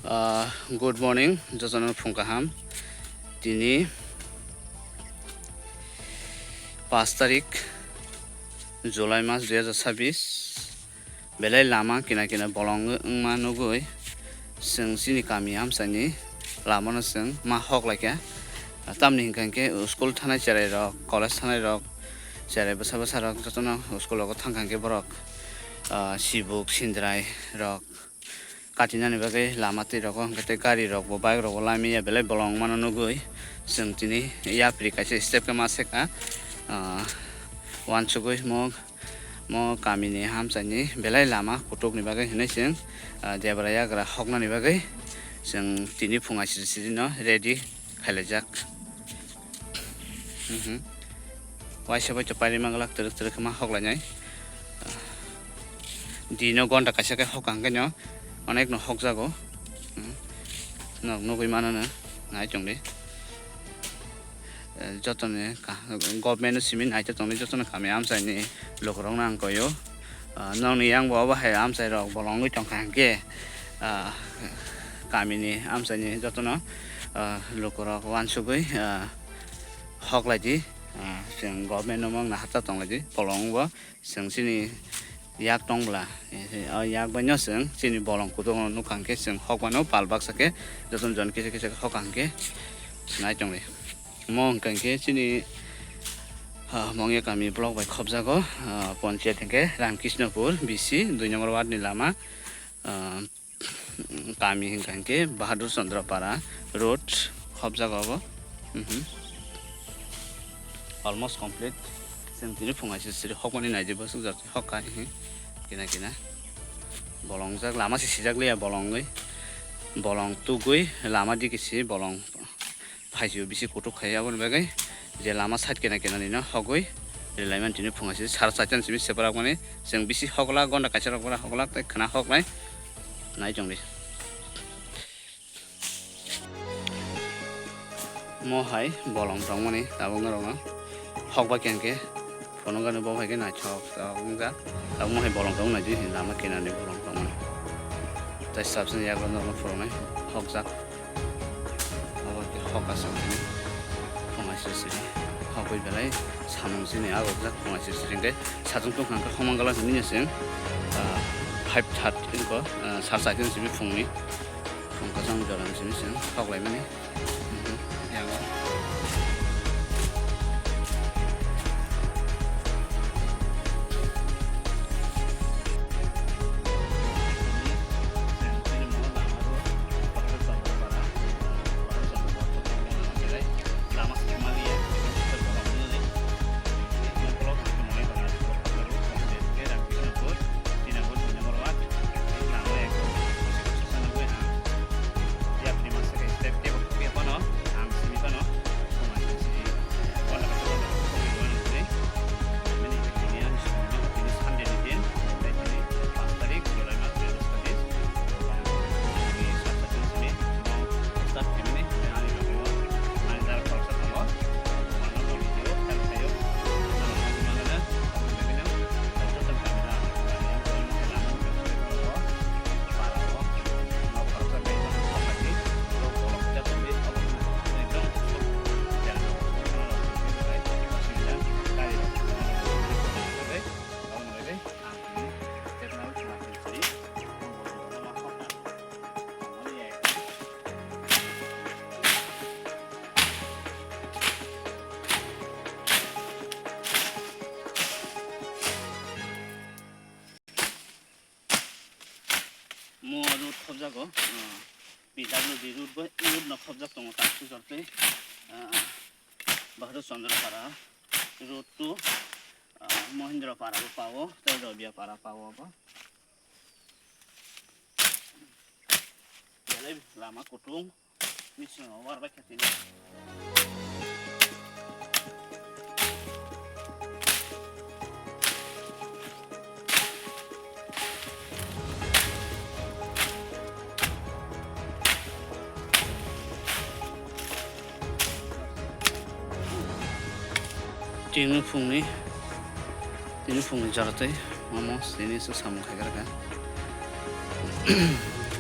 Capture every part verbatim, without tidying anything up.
Ah, good morning, jotono phung kaham. Tini paanch tarik July mas dui hajar chabbish. Belai lama kina kina bolong wngma nugui chwng chini kami amchaini lamano chwng ma hok laikha. Tamni hwnkha hinkhe school thanai cherai rok, college thanai rok, cherai bwsa bwsa rok jotono school rogo thangkha hinkhe borok, ah, sibuk sindrai rok katinani bagwi lama twi rogo, hwnkhe tei gari rok bo, bike rok bo lamaya belai bolong mano nugui chwng tini yapri kaisa step khe ma sekha, ah, uansugui mo, mo kamini hamchaini belai lama kutukni bagwi hinwi chwng, ah, debra yagra hoknani bagwi chwng tini phung aisiri sirino ready khailaijak. Mhm. Waisa bai to pairi manglak twrwk twrwk khe ma hoklainai. Dino gonta kaisa khe hokha hwnkhe no onek no hokjago. Mhm. Nok nugui mano no nai tongdi. Eh, jotoni ka-, government no simi nai tongdi, jotoni kami amchaini lukurok no ang koyo. Ah, nokni yang bo obo hai amchai rok bolong wngwi tongkha hinkhe, ah, kamini amchaini jotono, ah, lukurok uansugui, ah, hoklaidi, ah, chwng government no mangna hata tonglaidi bolong bo chwng chini yak tongbla, eh, o yak bai no chwng chini bolong kutung nukha hinkhe chwng hokmano pal baksa khe jotono jon kisa kisa khe hokha hinkhe nai tongdi. Omo hwnkha hinkhe chini, ah, Mongya kami block bai khopjago, ah, ponchayat hinkhe Ramkrishnapur B C dui number ward ni lama, ah, kami hwnkha hinkhe Bahadur Chandra Para road khopjago obo. Mhm. Almost complete. Chwng tini phung aisiri siri hokmani naidi bwswk jat hokha hihi kina kina. Bolongjak lama se sijak liya bolongwi. Bolong tugui lama digi si bolong. Phaisio bisi kutuk khai aboni bagwi je lama side kena kena nino hogwi rilai mani tini phunga si sar saitan simi separakmani chwng bisi hokla gonda kaisa rok ora hokla tei khwna hoknai nai chongdi. Mo hai bolong tongmani tabuk norokno hokbai khe hinkhe. Phunukgani bo hai khe naithok tabuk wngkha. Tabuk mo hai bolong tong nai di lama kinani bolong tongmani. Tei sabsini yago norokno phunuknai hokjak. Abo khe hok aswk phunai siri siri. Hokwi belai samung chini abo jak phunai siri siri hinkhe sajwk tongkha hinkhe hokmang gala hinwi chwng, ah, five thirty hinkhe, ah, sar saitan simi phungni. Phung kwchang jora simi chwng hoklaimani. Mhm, yango. Mo road khobjago, ah, P W D road bai, road no khobjak tongo, tamsuk jortwi, ah, Bahadur Chandra Para road to, ah, Mohindra Para bo pao, tei Rabia Para pao bo. Belai lama kutung. Mising o war bai khatini. Tini phungni, tini phungni jora tei mamo tini se samung khaikha kha.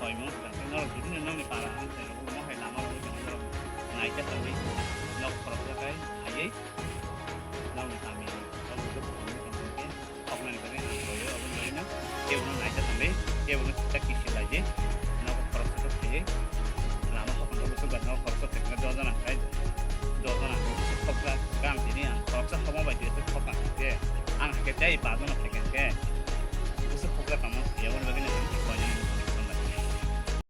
Koimung tang khe norok jodi no nokni para ang sai rok omo hai lama rok tong norok naikhe tongwi nok khoroksa khe phaiwi nokni kami rok tong khe. Hoknani bagwi ang royo, aboni bagwino kebono naikhe tongdi, kebono kisa kisi laidi, nogo khoroksa khe phaiwi, lama hokna rok bwswk bai nogo khoroksa khe dojana khlai, dojana hokjak, gang tini ang khoroksa hokma bai twi khokang khe, ang hakhe tei ba jona